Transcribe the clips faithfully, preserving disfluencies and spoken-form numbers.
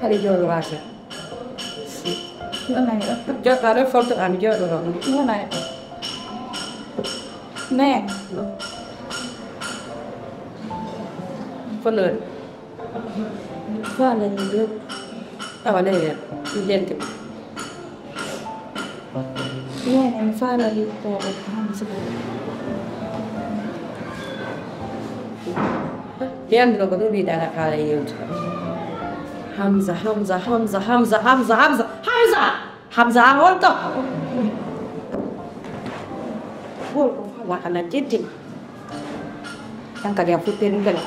Aɗa jooɗo waasa. Wonay ɗo. Joɗɗa ɗo foto an jooɗo ɗo. Wonay ɗo. Ne. Fono. Faala ni ɗo. Awa ne ya. Jente. Yande mi faala yewtude Hamza. Yande ko ɗum wiɗa ala faala yewtude. Hamza, Hamza, Hamza, Hamza, Hamza, Hamza, Hamza, Hamza, Hamza, ha holto? Wa ala jeddi. Tan kadi a fuɗɗiri mbela.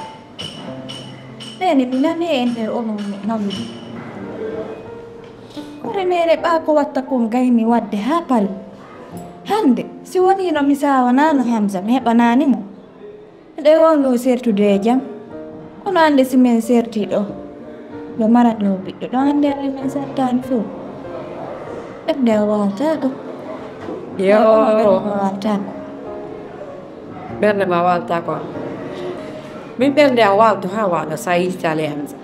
Ɓeene mi nani e nder onon namdi. Hoore meere ɓaa ko watta kon gayni waɗde haa pari. Hannde, si woniino mi saawanaano Hamza, mi heɓanaani mo. Miɗo e wonno sertude e jam. Kono hannde si min sertii ɗo, yo maranoo ɓiɗɗo ɗo hannde hannde min sertaani fof. Ɓernde o waaltaako. Yo. Ɓernde o waaltaako. Ɓernde ma waaltaako. Min ɓernde am waalto haa waalo so a yiltaali e Hamza.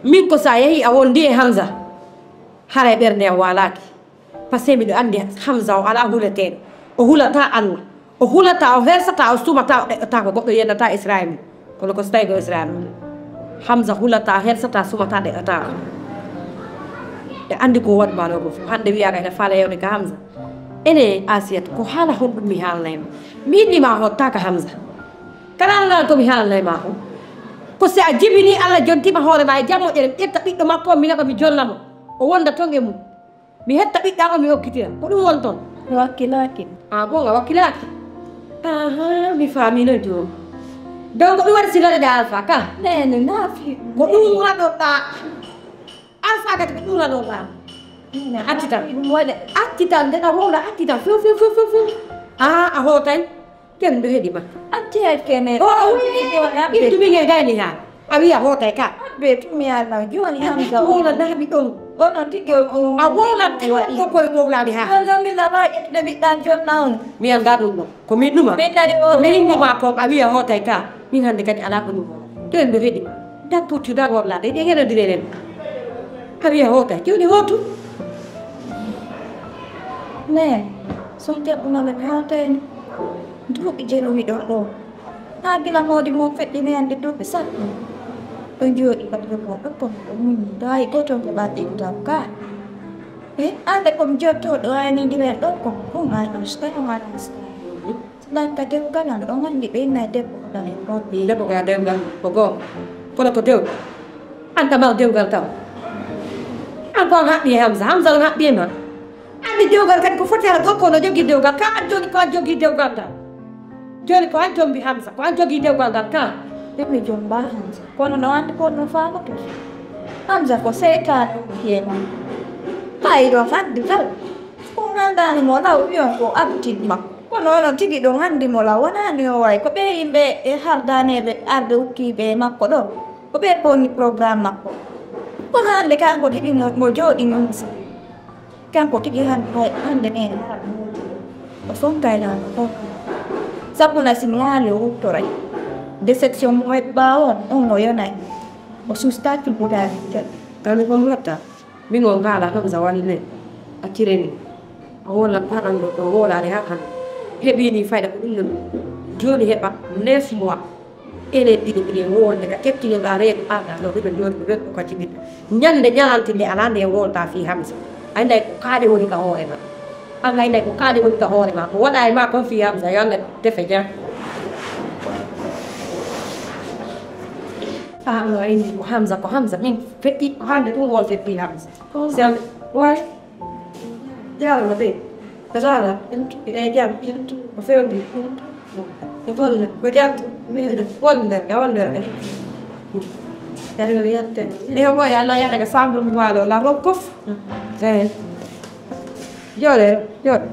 Min ko so a yehii a wondi e Hamza, haray ɓernde am waalaaki. Par ce que miɗo anndi Hamza o alaa huleteeɗo. O hulataa Allah. O hulataa, o hersataa, o sumataa, o ɗeɗɗataa ko goɗɗo yenndataa Israayel mum. Kono ko so tawii ko Israayel mum. Hamza hulataa, hersataa, sumataa, ɗeɗɗataa. Ɓe anndi ko waɗi maa ɗo ko fof. Hannde wiyaa ene faala yewde ka Hamza. Ene Asiyat, ko haala honɗum mi haalnay ma? Mi inni ma hottaaka Hamza. Kala Allah ko mi haalnay ma ko. Ko si a jibini Allah jontima hoore ma e jam moƴƴere, mi ƴetta ɓiɗɗo makko on, mi naɓa mi jonna mo. O wonda ton e mum. Mi hetta ɓiɗɗa on, mi hokkitira. Ko ɗum won ton. Mi wakkilaaki. Ah, bon, a wakkilaaki? Aha, mi faamino jooni. Donc, ɗum waɗi si loriɗa Alpha ka? Nene, naafi. Ko ɗum waɗoɗa. Alpha kadi ko ɗum waɗoɗa. Nene, accitan. Ɗum waɗe. Accitan, nde a wowla accitan. Few, few, few, few, few. Ah, a hootay. Ken ɓe heɗi ma. Acci hay kene. O, o, ittu min e gayni ha. A wiya hootay ka. Be tumi Allah, jooni Hamza o. Wowla naaɓi ɗon. Onon tigi o, o. A wowla ko koye wowlaade ha. Hamza min ala ittude ɓiɗɗan jonna on. Mi annda ɗum ɗon. Ko min numa. Min kadi o. Ko min numa ko a wiya hootay ka. Min hannde kadi alaa ko numa. Ken ɓe heɗi. Dan puccu dan wowlaade. Ɗe ngeno dire ren. A wiya hootay. Jooni hootu. Mais, son debbo ma ɓe hootay ni. Duuɓi jeɗɗi mi ɗo ɗo. Haa gila moodi mum feƴƴini hannde duuɓi sappo. Ɗo jooɗi ka debbo ɗo ko ɗo muñi. Ɗo hay gooto heɓaani ɗum taw ka. E, hannde ko mi jotto ɗo ayni gila ɗo ko ɗum ay ɗum so tawi ma ɗum so tawi. Lanka dewgal an ɗo nganndi ɓe inna e debbo ko ɗon e ɗon. Debbo ka dewgal ko goo. Kono ko dewgal. An ka maw dewgal taw. An ko an haɓɓi e Hamza. Hamza on haɓɓi e ma. Anndi dewgal kadi ko foti hara gorko no jogii dewgal. Ka an jooni ko an jogii dewgal ngal. Jooni ko an jombi Hamza, ko an jogii dewgal ngal ka. Emi jomba Hamza. Kono no anndi ko no faamato. Hamza ko seytaane woni heen. Haa iɗo fadde kala. Ko nganndaani mo law wiyon ko abtid makko. Kono onon tigi ɗo nganndi mo law wonaani o wayi. Ko ɓe yimɓe e hardaneeɓe arɓe ukkiiɓe e makko ɗo. Ko ɓe ponni programme makko. Kono hannde kanko tigi mo, mo jooɗi mum si. Kanko tigi hannde, hannde ne o fonkaynaano fof. Sabu na si mi haali o wuttoray. Déception mo heɓɓa on, on o yonay. O sustaaki budaani. Kami ko mi watta. Min on haala Hamza wali ne. Accire ni. A wona paɗan ɗo ɗo wolaade haa hannde. Heɓi ni fayda ko ɗum non. Jooni heɓa neuf mois. Enen ɗiɗo miɗen wonde ka kettinoɗaa reedu ɓaaɗaa ɗo, miɗo jooɗi mi welɗo ka jibinta. Ñande ñalante nde alaa nde wonta fii Hamza. A inday ko kaaɗe woni ka hoore ma. An a inday ko kaaɗe woni ka hoore ma. Ko waɗa e ma kon fii Hamza, yo Allah tefe jam. Ah, no, indi ko Hamza, ko Hamza. Min feƴƴi ko hannde ɗum wonte fii Hamza. Sel, way. Jaarama de. Ko Sara. Eɗe jam. Ko fewndi. Ko golle. Ko jam. Wonde. E wonde. Yalla yette. Nde ko yalla yalla ko sambrum walo la rokof. Eh. Jole, jole.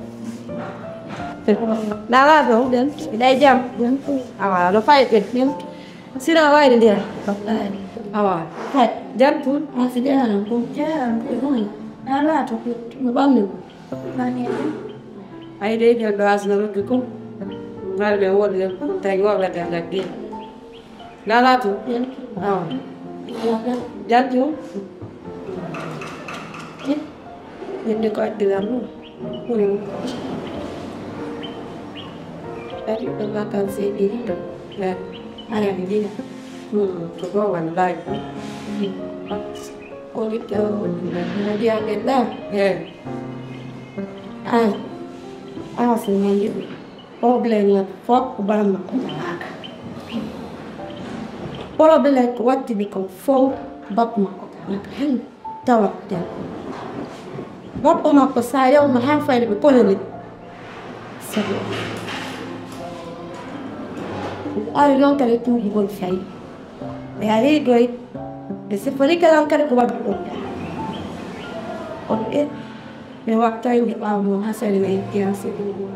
Nala do. Eɗe jam. Awa, no fayde. Sira wayde ndiyam. Awa. Jam tun. Asi de alam ko. Jam ko. Nala to. No ɓamde. Ay de jol ɗo asna ruggi kum. Ngal ɓe wol ɓe tawi wol ɓe ɓe ngal ɓe. Nala to. Awa. Jam tun. Yimɓe ko addinan ɗum. Kadi ɓe vacances ɗi ɗo. Ɓe haya ndina. Ko ɗo wallahi. Ko wiɗɗo. Ndiyaɓe ɗa. Eyi. Ay. Awa so nangi ɗum. Problème o fof ko baba makko tanaka. Problème ko wattini ko fof baba makko tanaka. Hen tawa debbo. Baba makko sa yawma ha fayde ɓe polani. Sabu ari noon kadi tuubi gol fayi. Ɓe ari doy. Ɓe sifori kala kadi ko wadde ɗum. Kono ɓe Ɓe wattayde ɓaawo mum haa sariya e kiyaasi ɗum.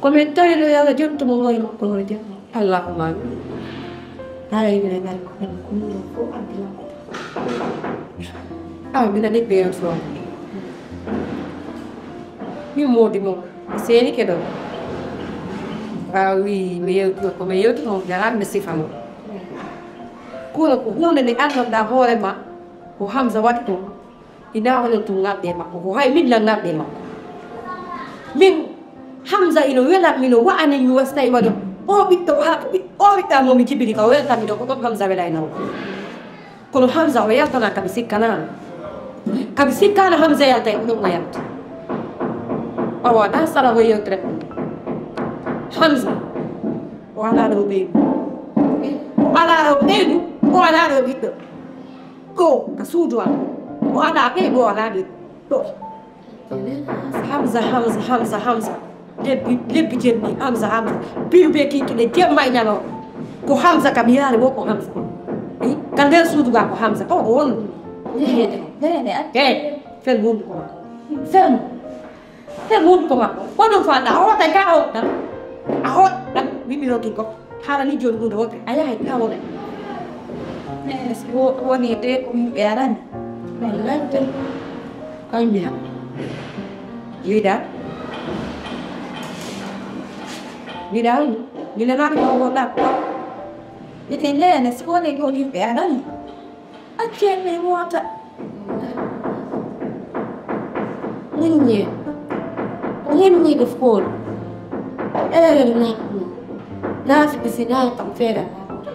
Ko min tawi ɗo yo Allah jontu mo hoore makko o jam. Allahumma amin. Haray minen ngari ko min kunno fof addi makko. Awa mbiɗa ɗigga yon soon. Min moodi mo. Seeni ke ɗo. A wi mi yewtuno ko mi yewtuno jaraani mi sifa mo. Kono ko huunde nde anndanɗaa hoore ma ko Hamza waɗi ɗum. Ina onon tun ŋarɗe makko ko hay min lan ŋarɗe makko. Min Hamza ino welam mino wa'ani mi wasta iwa ɗo. O ɓiɗɗo ha ko ɓiɗɗo o ɓiɗɗa mo mi jibini ka welta mi ɗo ko ɗon Hamza welay naw. Kono Hamza o yaltana kabi sikkana. Kabi sikkana Hamza yalta e ɗum o yalta. Awa da sala o yewtre. Hamza o ala ɗo ɓeygu. O ala ɗo ɓeygu. O ala ɗo ɓiɗɗo. Ɗo ka suudu am o alaa ɓey ɗo alaa ɓey ɗo. Hamza Hamza Hamza Hamza. Lebbi lebbi jemmi Hamza Hamza. Piru be kinkine jemma e ñalo. Ko Hamza kam yaare wo ko Hamza. Ka nder suudu ga ko Hamza ko ko won. Eyi. Fel wondu ko fel. Te mun ko makko ko ɗum fanda a hoota ka a hoota a hoota wiɓi rokki ko haala ni joni ɗum hoota a yahay ka hoota. Woni de ko yimɓe arani. Wallante. Kambiya. Wida. Wida. Wida na ko hoota. Ite nene si woni ko yimɓe arani. Accee mi hoota. Muññee. Ko hemniiɗo fool. Eerere naatnoo. Naati ɓe si naata feere.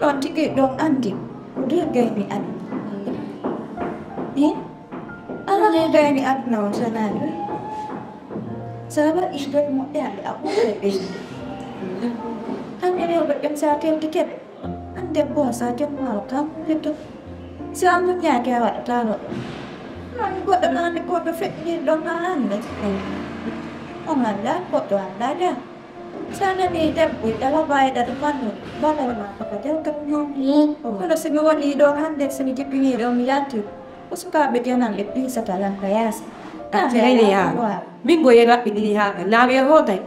Ɗon tigi ɗon anndi. Ko nder gayni aduna. Alaa e gayni aduna o sanaani. Sa waɗi nder moƴƴaare a ɓuuray ɓeyde. Hannde rewɓe ɓen sa tewti keɓe. An debbo o sa jommaaro kam heddo. Si an muññaaki a waɗataano. Ɗon goɗɗo naane goɗɗo feƴƴinirɗo ma hannde. On anndaa goɗɗo anndaa jam. Sa nani debbo e ɗala baayɗa ɗo manno balal ma koko jawta ñoom. Kono si mi woni ɗo hannde si mi jippinii ɗo mi yalti. Ko sukaaɓe jananɓe piisata lan ka yaasi. Ka feere yaa. Min go ye raɓɓiɗini haa na wiya hootay.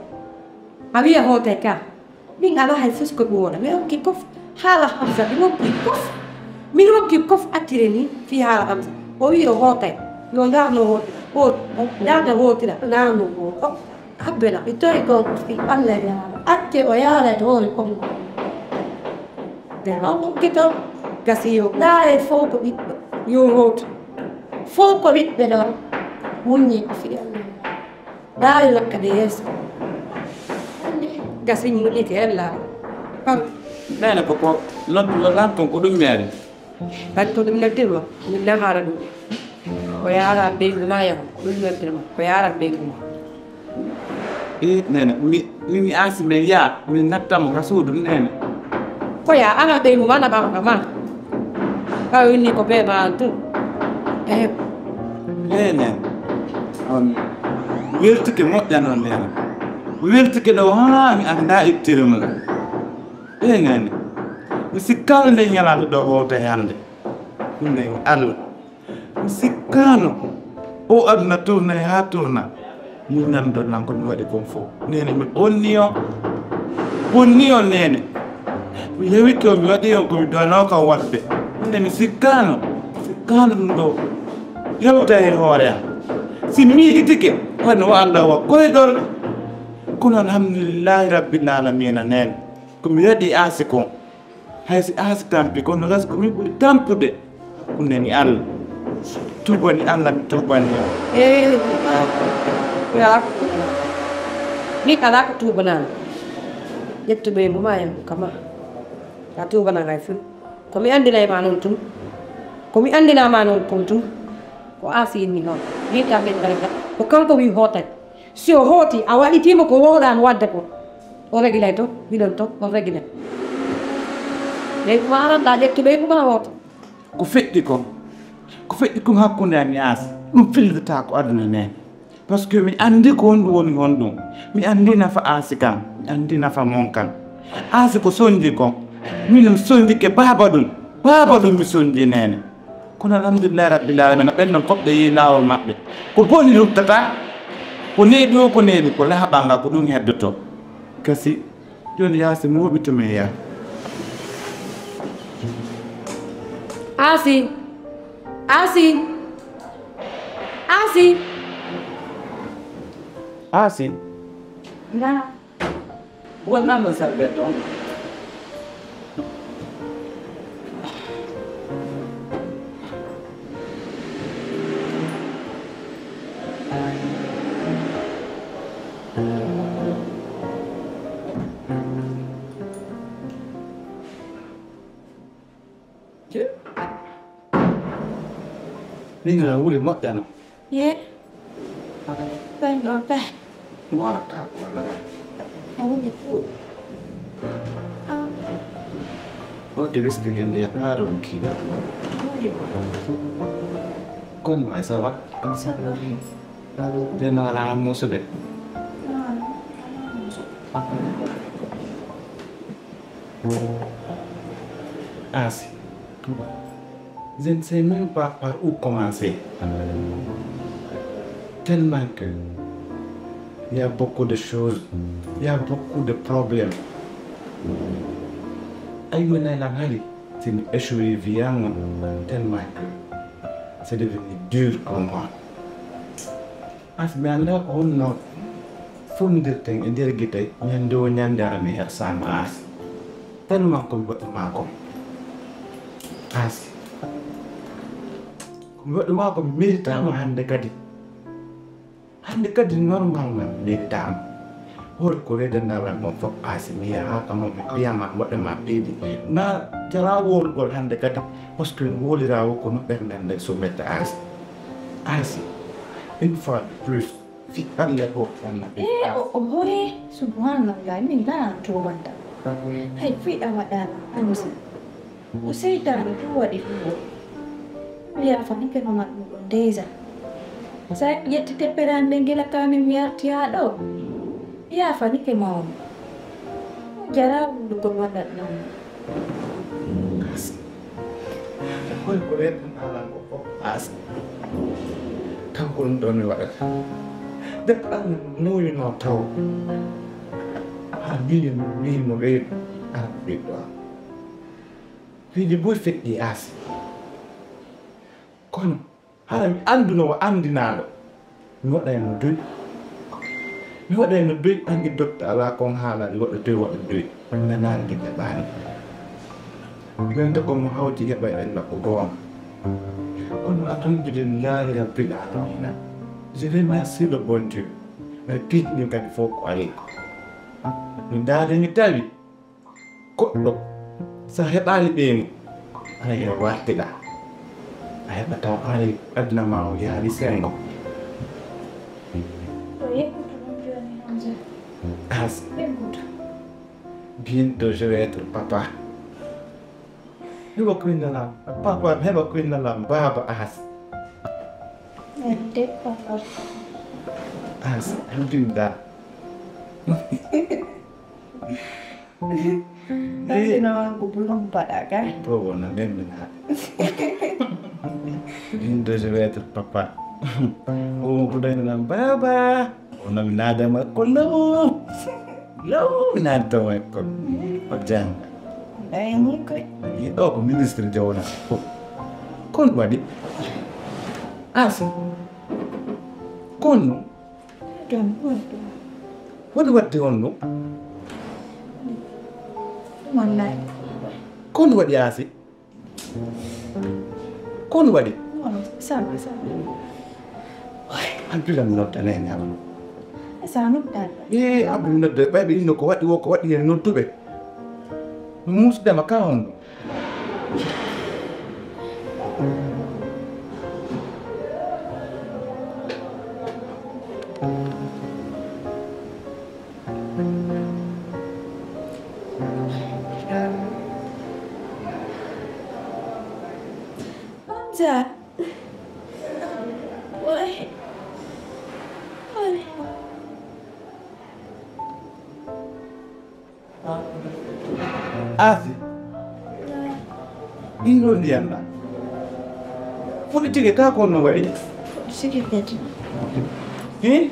A wiya hootay ka. Min alaa hay fus ko ɗum wona mi ronki kof haala Hamza mi ronki kof mi ronki kof attire ni fii haala Hamza o wi o hootay yo ndarno hootira hoot ndarno hootira ndarno hoot habbena mi tawi ɗon fii ɓallay yaara acce o yaara e hoore kongo de noon ɗum kito gasi yo ndaare fof ko ɓiɗɗo yo hootu fof ko ɓiɗɓe ɗon wunni ko fii Allah Daal di lakk di yeeso. Gasi ñuuɗi ke ella. Neene ko ko lanton ko ɗum meeri. Lanto ɗum noddirma min nahaara ɗum. Ko yaara ɓeygu ma yaho ko ɗum noddirma ko yaara ɓeygu ma. I neene mi mi mi asi men yaa min nattamo ka suudu neene. Ko yaa ana ɓeygu ma na ɓaŋka ma. Ka winni ko bee ma an tun. Ehe. Neene on weltike moƴƴa noon neene weltike ɗo haa mi annda ittere mum. Ehe neene mi sikkaano nde ñalaande ɗo wowta hannde. Ɗum ne allah mi sikkaano o aduna tourna e haa tourna. Min nan ɗon nan ko mi waɗi kon fof neene mi bonni on bonni on neene. Mi hewitti on mi waɗi on ko mi donoo kam waɗde. Nde mi sikkaano sikkaano ɗum ɗo yewta e hoore am. Si miijitike wano o allah wa koyɗol. Kono alhamdulillahi rabbil alamina neene ko mi waɗi aasi kon. Hay si aasi tampi kono gas ko min ɓuri tampude. Ɗum nani allah. Tuubani Allah, mi tuubani. Eyi, alaa ko tuubanaa. Ni alaa ko tuubanaa. Ƴettu ɓeyngu maa en kama. A tuubanaa hay fuu. Ko mi anndinay ma noon tun. Ko mi anndinaa ma noon kon tun. Ko Aasi inni noon. Wiita min daraja. Ko kanko wi hootay. Si o hooti, a waɗitiima ko wowɗaan waɗde ko. O regilay to, miɗon to, o regilay. Ɓeyngu maa aran ɗaa ƴettu ɓeyngu maa wooto. Ko feƴƴi kon, ko feƴƴi kon hakkunde am e Aasi, ɗum fillitataa ko aduna neen. Parce que mi anndi ko honɗum woni honɗum. Mi anndi nafa Aasi kan, mi anndi nafa mon kan. Aasi ko soñji kon. Min mi soñjike baaba ɗum. Baaba ɗum mi soñji neene. Kono alhamdulillahi rabbil alamina, ɓen non fof ɓe yehi laawol maɓɓe. Ko boni ruttata, ko neeɓi o, ko neeɓi, ko laaɓal ngal, ko ɗum heddoto. Kasi, jooni Aasi mooɓi to men yaa. Aasi! Aasi! Aasi! Aasi! Naa. Wonnanno salbet on. Min a wuli moƴƴano. Ye. Ɓen ɗon ɓe. Wala ka wala. A wuli fu. Ah. O de riski gen de yaro kida. Wuli. Kon ma ça va? Ça va. De na la musu de. Ah. Aasi. Je ne sais même pas par où commencer. Tellement que il y a beaucoup de choses, il y a beaucoup de problèmes. Ayi wonay lan hari si mi échoué viyango tellement que c'est devenu dur pour moi. Aasi, mi anndaa ko honno fonndirten e nder gite ñande o ñande ara mi hersaama Aasi. Tellement ko mi waɗi maa kon. Aasi. Ko mi waɗi maa kon mi meritaama hannde kadi. Hannde kadi normalement mi meritaama. Hoore ko reedanɗaa lan kon fof Aasi mi yahaa ka mo mi ɓiyama waɗa ma piidi. Na jara wowlugol hannde kadi. Parce que wowliraawo ko no ɓernde nde so metta Aasi. Aasi. Une fois de plus. Fi hannde ko on na ɓe. Eh, o, o hori, subhanallah, min ngaa an tuubanta. Hay fii a waɗaano ansa. O seytaane ɗum waɗi ɗum o. Yaafanike ma ɗum ɗon déjà. Sa ƴetti teppere an nden gila ka min mi arti haa ɗo. Yaafanike ma on. O jaraa wulugol waɗat ɗum. Hol ko weeɓi maalanko fof paasa. Kanko ɗum ɗo mi waɗata. Debbo an nowino taw. A mini mini mo weeɓi an ɓiɗɗo am. Piiji buy feƴƴi Aasi. Kono hara mi annduno o anndinaaɗo. Mi waɗayno doy. Mi waɗayno doy, anndi dokta alaa kon haalaali waɗa doy, waɗa doy. Nanaani ɗi keɓaani. Ɓen ko mo hawti heɓa en ɗo ko goonga. Kono alhamdulillahi rabbil alamina. Je remercie le bon Dieu. Mais piiji ɗin kadi fof ko ari. Mi ndaari mi tawi. Goɗɗo, so a heɓaali ɓeyngu, haray a wartiɗaa. A heɓataa haray aduna ma o yaari senngo. Ko yeggutu ɗum jooni, Hamza? As. Yeggutu. Bientôt, je vais être papa. Heɓa koyndalam, papa, heɓa koyndalam, baaba As. Min de, papa. As, alhamdulillah. Ɗaɗɗino ko bulum mbaɗa kay. Bobo na memminaa. Min de je vais être papa. O ko ɗaɗɗino nan baba. O na mi naada ma ko law. Law mi naada ma ko. O janga. Ɗay mun koy. Ɗo ko ministre jawna. Kon waɗi. As. Kon. Ɗum, ɗum, ɗum. Woni waɗde on ɗum? Wallahi. Ko ɗum waɗi Aasi? Ko ɗum waɗi? Non, Tan. Ay, Abdullah mi noddane ñaama. Sa noddan. Eh, Abdul nodde, ɓayɓe inno ko waɗi wo, ko waɗi en nodduɓe. Musdema ka on ɗo. Hamza. Wai. Wai. Afi. Ɗin ɗo ndiyam ɗam. Politique ka ko no waɗi? Politique kadi. Hi?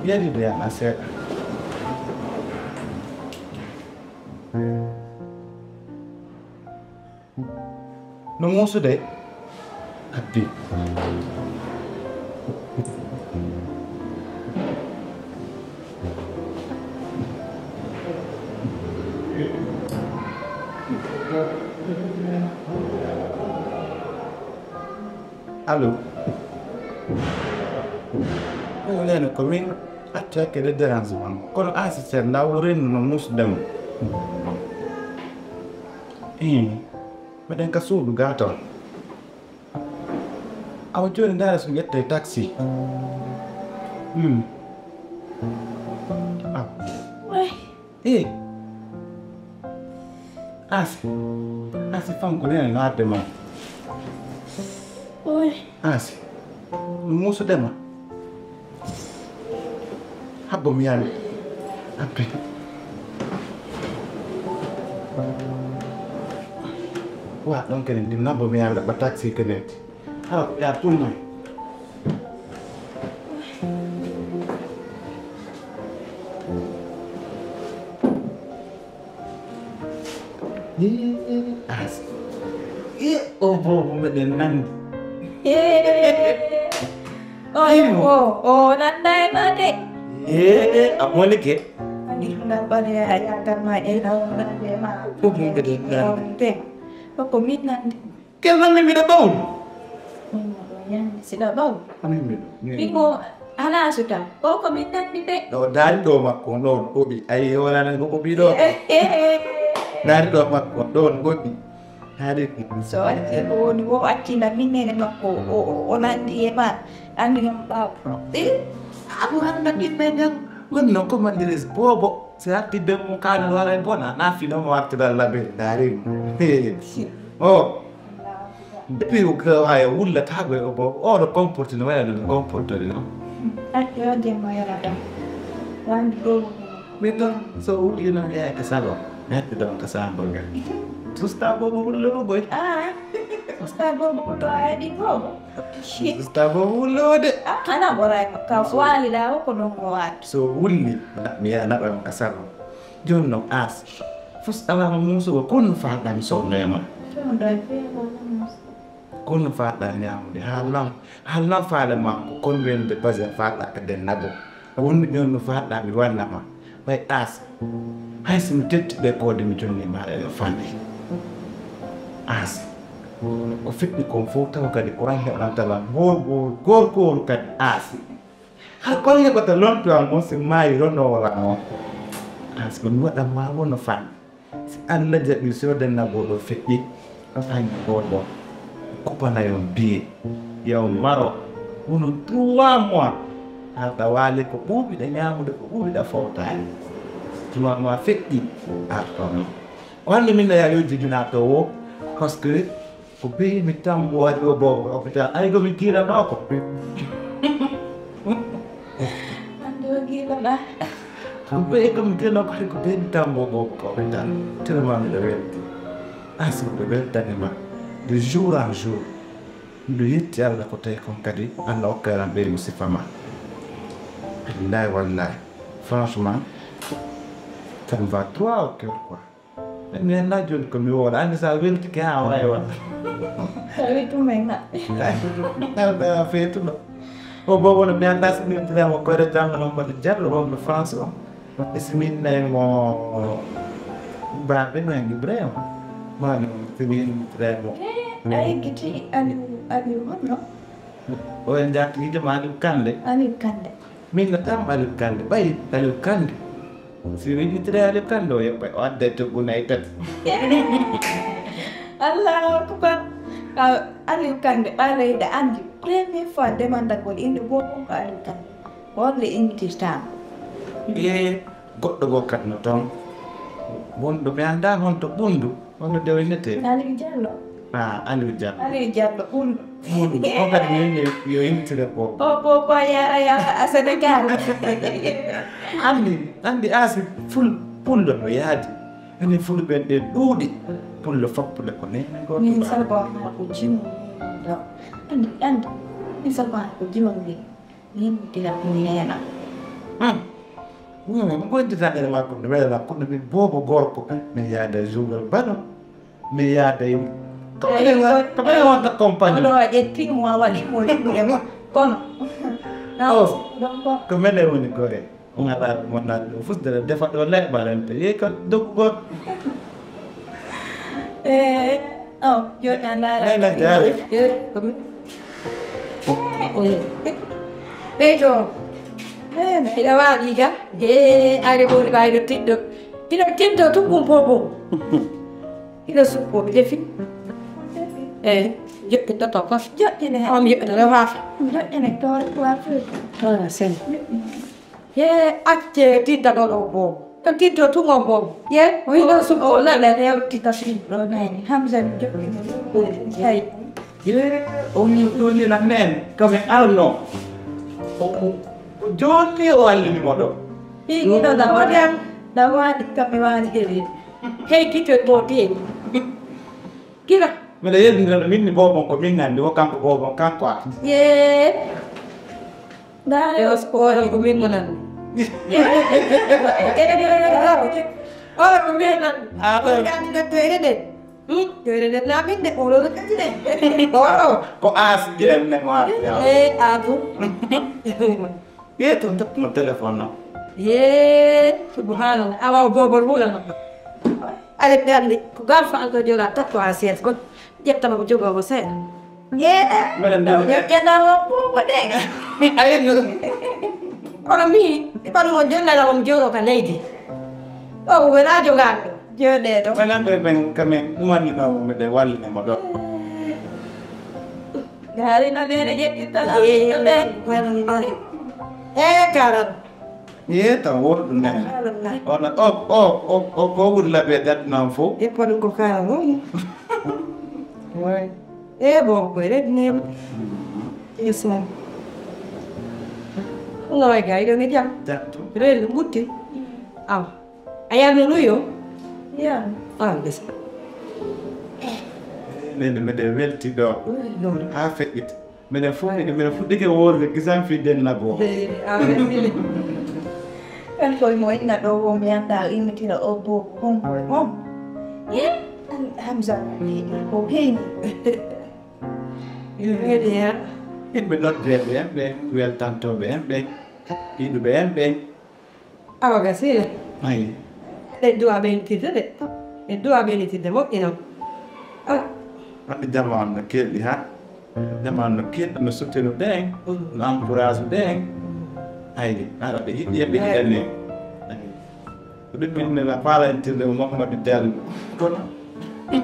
Yadi ndiyam a seeɗa. No muusude? Abbi. Allo. Ɗum nene ko min accu hakkille dérangement. Kono assistant law rennuno muusde mo. Ii, meɗen ka suudu gaa toon. Awa jooni ndaara so ƴettee taxi. Hmm. Ah. Ii. Asi. Asi, fanko nene no adde ma. Oy. Asi. Muusudema. Habbo mi yaami. Abbe. Wa ɗon kene ndim nabbo mi yaami ɗaɓɓa taxi kene. Hala ko yaa tun noy. As. E o boobo meɗen nandi. Oy, o, o nanda e ma de. E, a woni ke? Ani ngal bale a yagal ma e law nande ma. Ko min nandi. Ko min nandi. Ke wanni miɗo ɓawli? Miɗo ɓawli. Ani miɗo. Miɗo. Ala suta. O ko min nandi de. Ɗo daari ɗo makko, ɗo on ɓoɓi. Ayi, wala nan ko ɓoɓi ɗo. Daari ɗo makko, ɗo on ɓoɓi. Daari. So woni o accina min nene makko, o, o, o nandi e ma. Andi on ɓaw. Eh, abu handa ɗin men jam. Wonno ko mandiris bobo. Si hatti be mum kaane wara e bona, na fino mo wartida labe. Daari. O. Depuis o ka waye wulla ta go o bo o do comporte no waya do comporte no. Ati o je mo yara da. Wan do. Mi don so wuli no ya ka salo. Net don ka sambo ga. Susta bo bo wulla no boy. Ah. Susta bo bo to ay di bo. Susta bo wulla de. Ah, ana bora ka wali da ko no mo wat. So wuli mi ya na ba ka salo. Jooni noon, Aasi, fus alaa mo muusugo, ko honno faalɗaa mi sonnoo e ma? Ko honno faalɗaa ñaamude? Haalnan, haalnan faale maa ko kon welde basin faalɗaa ka den nabo. Wonde jooni no faalɗaa mi wanna ma. Ɓay Aasi, hay si mi tetti ɓe koode mi jonni ma e fanɗi. Aasi, ko feƴƴi kon fof taw kadi ko an heɓanta lan goor, goor, goor, goor kadi Aasi. Hay kono heɓata lonto am on si maayi ronno wala on. Parce que mi waɗa ma wono fan. Si Allah jaɓi so den na boɗo feƴƴi. Ɗo tan boɗo. Kupana yon biye. Yaw maro. Wono trois mois. Hata wale ko ɓuuɓi ɗa ñaamude ko ɓuuɓi ɗa fowtaani. Trois mois feƴƴi. Artono. Ko hannde min na yayo jibinaa to wo. Parce que Ko ɓeyi mi tambo waɗi o boobo hôpital. Ay, ko mi kiilanoo ko. Hannde o kiilanaa. Ko ɓeyi ko mi kiilanoo ko, ko ɓeyi mi tambo boobo ko hôpital. Tellement miɗo welti. Asi ko weltani ma. De jour en jour. Miɗo yetti Allah ko tawi kon kadi Allah okkay lan ɓeyi mo sifa ma. Billahi wallahi. Franchement, ça me va droit au cœur quoi. Mi anndaa jooni ko mi wooda. Anndi so a weltike haa waay won. A weltuma e maɓɓe. Alɗa feetuno. O boobo no mi anndaa so mi weltiraama koyre janngo noon mbaɗa jallo wonɗo France o. E so mi innay mo baaɓe no en Ibrahima. Maano so mi innay mo. A yeggiti Aliou, Aliou honno? O en jaati yiide ma Aliou Kande. Aliou Kande. Min no tam Aliou Kande. Ɓay Aliou Kande. Si winnditire Aliou Kande o yeɓɓay o adda e toggu nayi tati. Allahu akbar. Ka Aliou Kande ɓaaleyɗe anndi. Premier fois demandagol innde gooto ko Aliou Kande. Ko honno inndirtaa mo? Ee, goɗɗo goo kadi no toon. Wonɗo mi anndaa honto ɓunndu. Hono dewe nete? Aliou Diallo. Ah, Aliou Diallo. Aliou Diallo, ɓunndu. Ɓunndu. O kadi min yo, yo intire ko. O ko ko yara yara a Sénégal. Anndi, anndi asi ful, pullo no yaadi. Enen fulɓe en ɗen ɗuuɗi. Pullo foppude ko neene gooto. Min salba ko jimo. Anndi, anndi. Min salba ko jimo. Min gila ko neena. Hmm. Hmm, mi gontita e makko, mi wela kono min boobo gorko. Mi yaada journal bano. Mi yaada e. Ko ɓe wonta compagnie. Ono a ƴetti mo a waɗi mo liɓude mo. Kono. Oh, donc ko menen woni gore. On ala mo nan ɗo fus de defa ɗo leɓalante. Ye ko dogu gor. Eh, oh, yo na na. Nena jaare. Ɓeyto. Eh, ina waawi ga. Eh, ari ko ina waawi tiɗɗo. Ina tiɗɗo tun kum popo. Ina suppo defi. Eh, joɗɗi toto ko. Joɗɗine. On joɗɗi refa. Joɗɗine to ko afri. Ah, sen. Ye acce tidda ɗo ɗo boobo. Ko tiddo tun on boobo. Ye, o yiɗo suɓo o lala ne o tidda si ɗo nani. Hamza mi joɗɗi mo. Ay. Ye, o mi ɗo ni la men. Kame alno. O, o, o jonni o allini mo ɗo. Ɗiɗo na waɗi am. Na waɗi kame waɗi heɓi. Hey, kito mo ɗi. Kira. Mbeɗa yeddinano min ni boobon ko min nandi, o kanko boobon kanko a. Yee. Ndaare o sport ko min nandi. O ko min nandi. Ah, o kan de tere de. Hmm, tere de na min de o lo de de. O ko as de ne mo a. Eh, a bu. Ɓiye to tottuma téléphone o. Yee, subhanallah. Awa o boobol wulano. Aɗa ɓe anndi ko gal fa anndo jola takko a seet kon. Ƴettama ko jogoo ko seeɗa. Yee. Mbeɗa ndaw. Ƴettama ko ko de. Ayi. Kono mi ɓaɗu mo jonnana on jooɗo ka leydi. O ko wona jogaanɗo. Jooɗeeɗo. Mbeɗa ɓe ɓen kamen ɗumanino mbeɗe wallini mo ɗo. Gaari no neene ƴettitala. E karan. Ye tan wonɗum neene. Ona o o o o ko wurla ɓe daddunan fof. E kono ko karan woni. Way. E bon ko red neene. Yes man. Ngawai ga ido ne jam. Jam tu. Red mutti. Aw. A yarnuno yo? Ya. Ah, ndesa. Nene mbeɗe welti ɗo. Ɗum. Haa feƴƴita. Mbeɗe fuɗɗike, mbeɗe fuɗɗike woorde gisan fii denna goo. Eh, ah, merci. Kan koye mo inna ɗo wo mi annda immitina o bo hombo e mom. Ye? Hamza. O heyni. Yimɓe noddeeɓe en ɓen, weltantooɓe en ɓen, yiɗuɓe en ɓen. Awa gasii de. Ayi. Eɗen duwa ɓeylitirde de. Eɗen duwa ɓeylitirde moƴƴi noon. Ah. Wadde jamaanu no keeɗi ha. Jamaanu no keeɗi no sottinu ɗen. Mm. No encourage ɗen. Ayi. Ara ɓe yiɗi e ɓe yiɗani. Ayi. Ko ɗum min nena faalantirde Mamadou Diallo. Kono.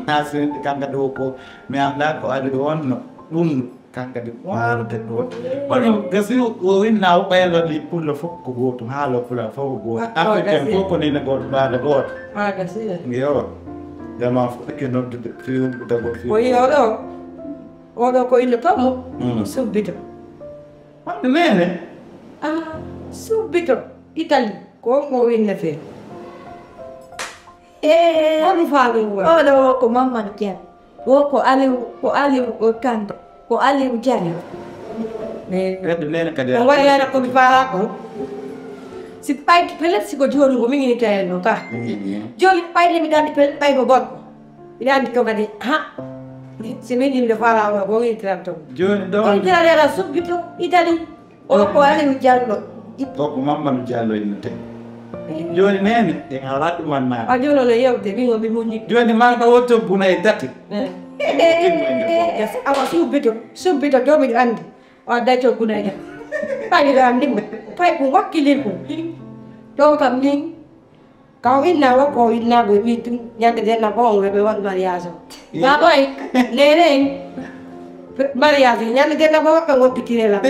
Asirinde kanka ɗo ko mi annda ko ari wonno. Ɗum. Kankadi waawde gooto. Kono gasi o winna o ɓaylo ni pullo fof ko gooto, haalo pula fof ko gooto. Ah, oh, africain gasi. Fof ko nina gooto, ɓaade gooto. Ah, gasi. Yo. Jama fof ɓe ke noddude, fi dagol fi. Ko yi oɗo. Oɗo ko inno tomo. Mm. Subbito. Wonde nene. Ah, subbito. Italie. Ko mo winna fe. Eh, hol faalu won? Oɗo ko Mamadou Dieng. Wo ko Aliou, ko Aliou o Kande, ko Aliou Diallo. Ɓeɗɗo nene kadi. O waɗi hen ko mi faala ko. Si paydi pellet si ko jooni ko min ini tayen ɗo ka. Mm. Jooni paydi mi dandi pellet ɓay ko gorko. Mi dandi ko kadi ha. Si min inde faala o ko min tiran to. Jooni ɗo. On tira dela subbi to Italie. O ko Aliou Diallo. O ko Mamadou Diallo innete. Jooni nene en ala ɗumannaade. A jooni no yewde min o mi muñi. Jooni marɗo o to buna e tati. Eh. Yes, awa subbito, subbito, joomiɗo anndi. O adday coggu nayi. Pay ɗo anndi mo. Pay ko wakkilin ko. Ɗo kam min, ka o inna o, ko o inna ko wi tun, ñande denna ko on ɓe waɗ mariage o. Baba en, nene en, mariage, ñande denna ko ɓe ngoppitire lan.